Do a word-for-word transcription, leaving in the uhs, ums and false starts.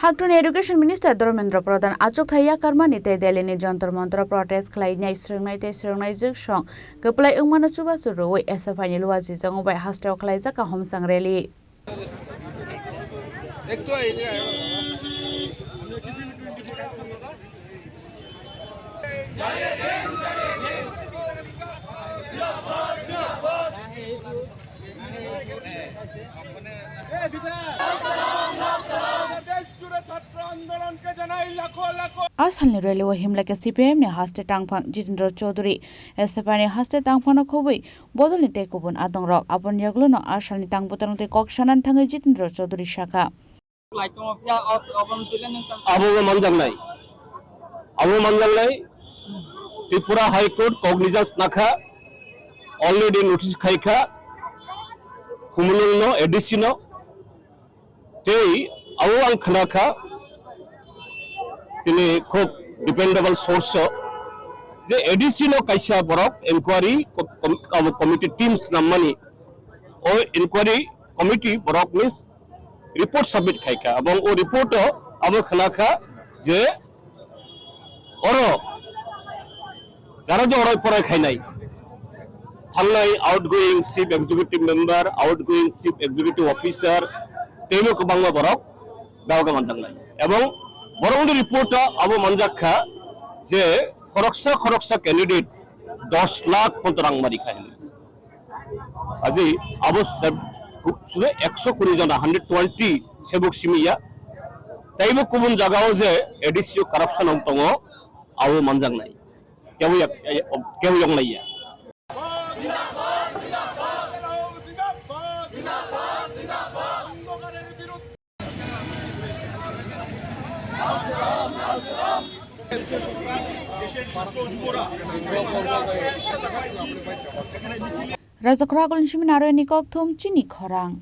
Aktun Education Minister Dharmendra Pradhan achukthai yakarmani tei Delhi ni Jantar Mantar protest khlainai swrwngnai tei swrwngnaijwk song kwplai wngmano chubachu rwui S F I ni luachi chongo bai hasteo khlaijak kaham sang rally. A salni rally o himlai khe C P I M ni haste tangphang Jitendra Chaudhary, S F I ni haste tangphang no khobwi bodolni tei kubun adongrok. Aboni yagluno a salni tang bwtharong tei kok sanani thangwi Jitendra Chaudhary sakha. Abo bo manjaknai. Abo manjaknai. Tripura High Court cognizance nakha, already notice khaikha, Khumulwng no, A D C no. Tei abo ang khna kha, tini khub dependable source o, je A D C no kaisa borok inquiry com-, com-, abo committee teams nammani, o inquiry committee borok ni report submit khai kha, abong o report o abo khna kha je oro jara je oro porai khainai thangnai outgoing chief executive member, outgoing chief executive officer, teibo kwbangma borok dago manjaknai. Ebong borokni report o abo manjak kha je khoroksa khoroksa candidate dos lakh ponto rang mari kha hinwi. Ajai abo seb-, ku-, sude ekso kuri jona, hundred twenty sebuk simi ya. Teibo kubun jagao je A D C o corruption wng tongo, abo manjaknai. Kebo yak-, kebo yoknai ya. Raja Khoragul ni simi naro ni kok thum chini khorang.